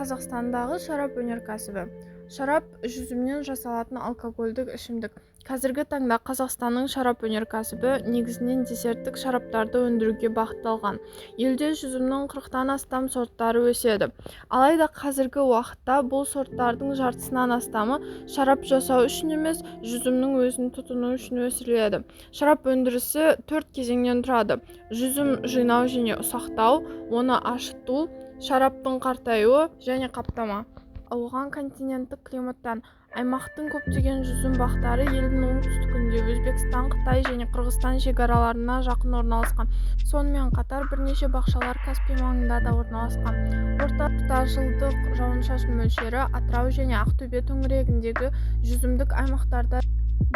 Қазақстандағы шарап өнеркәсібі. Шарап – жүзімнен жасалатын алкогольдік ішімдік. Қазіргі таңда Қазақстанның шарап өнеркәсібі негізінен десерттік шараптарды өндіруге бағытталған. Елде жүзімнің 40-тан астам сорттары өседі. Алайда қазіргі уақытта бұл сорттардың жартысынан астамы шарап жасау үшін емес, жүзімнің өзін тұтыну үшін өсіріледі. Шарап өндірісі төрт кезеңнен тұрады: жүзім жинау және ұсақтау, оны ашыту, шараптың қартаюы және қаптама. Оған континенттік климат тән. Аймақтың көптеген жүзім бақтары елдің оңтүстігінде, Өзбекстан, Қытай және Қырғызстан шекараларына жақын орналасқан. Сонымен қатар бірнеше бақшалар Каспий маңында да орналасқан. Орта жылдық жауын-шашын мөлшері Атырау және Ақтөбе төңірегіндегі жүзімдік аймақтарда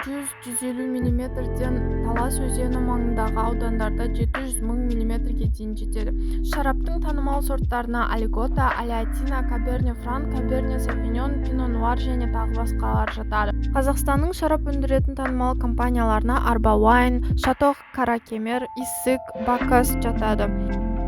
100-150 миллиметрден, Талас өзені маңындағы аудандарда 700 000 миллиметрге дейін жетеді. Шараптың танымал сорттарына Алигота, Алеатино, Каберне Фран, Каберне Совиньон, Пино Нуар және тағы басқалары жатады. Қазақстанның шарап өндіретін танымал компанияларына Арба Уайн, Шато Каракемер, Иссык, Бакас жатады.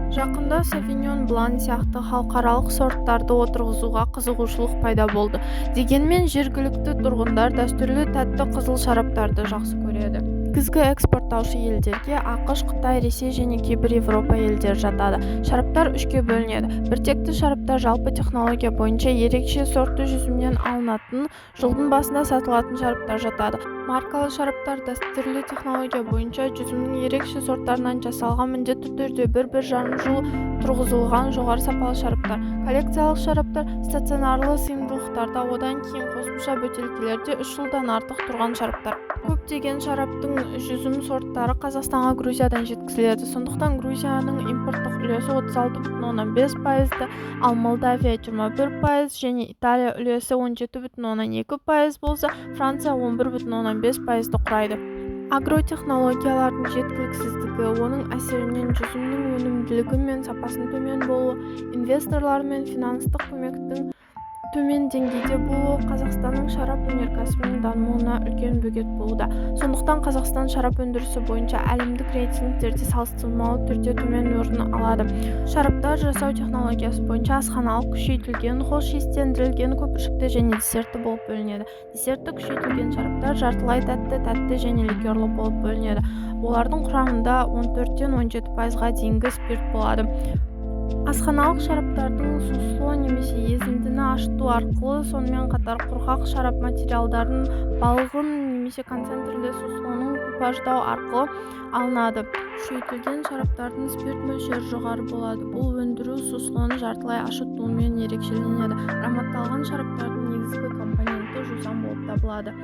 Жақында Совиньон Блан сияқты халықаралық сорттарды отырғызуға қызығушылық пайда болды. Дегенмен жергілікті тұрғындар дәстүрлі тәтті қызыл шараптарды жақсы көреді. Негізгі экспорттаушы елдерге АҚШ, Қытай, Ресей және кейбір Еуропа елдері жатады. Шараптар үшке бөлінеді. Біртекті шараптар – жалпы технология бойынша ерекше сортты жүзімнен алынатын, жылдың басында сатылатын шараптар жатады. Маркалы шараптар – дәстүрлі технология бойынша жүзімнің ерекше сорттарынан жасалған, міндетті түрде 1-1,5 жыл тұрғызылған жоғары сапалы шараптар. Коллекциялық шараптар – стационарлы сыйымдылықтарда, одан кейін қосымша бөтелкелерде 3 жылдан артық тұрған шараптар. Көптеген шараптың жүзім сорттары Қазақстанға Грузиядан жеткізіледі. Сондықтан Грузияның импорттық үлесі 36,5%-ды, ал Молдавия 21% және Италия үлесі 17,2% болса, Франция 11,5%-ды құрайды. Агротехнологиялардың жеткіліксіздігі, оның әсерінен жүзімнің өнімділігі мен сапасының төмен болуы, инвесторлар мен финанстық көмектің төмен деңгейде болуы Қазақстанның шарап өнеркәсібінің дамуына үлкен бөгет болуда. Сондықтан Қазақстан шарап өндірісі бойынша әлемдік рейтингтерде салыстырмалы түрде төмен орын алады. Шараптар жасау технологиясы бойынша асханалық күшейтілген, хош иістендірілген, көпіршікті және десертті болып бөлінеді. Десертті күшейтілген шараптар жартылай тәтті, тәтті және ликерлі болып бөлінеді. Олардың құрамында 14-тен 17%-ға дейінгі спирт болады. Асханалық шараптардың сусло немесе езіндіні ашыту арқылы, сонымен қатар құрғақ шарап материалдарын, балғын немесе концентрлі суслоның купаждау арқылы алынады. Күшейтілген шараптардың спирт мөлшері жоғары болады. Бұл өндіру суслоны жартылай ашытуымен ерекшеленеді. Ароматталған шараптардың негізгі компоненті жусан болып табылады.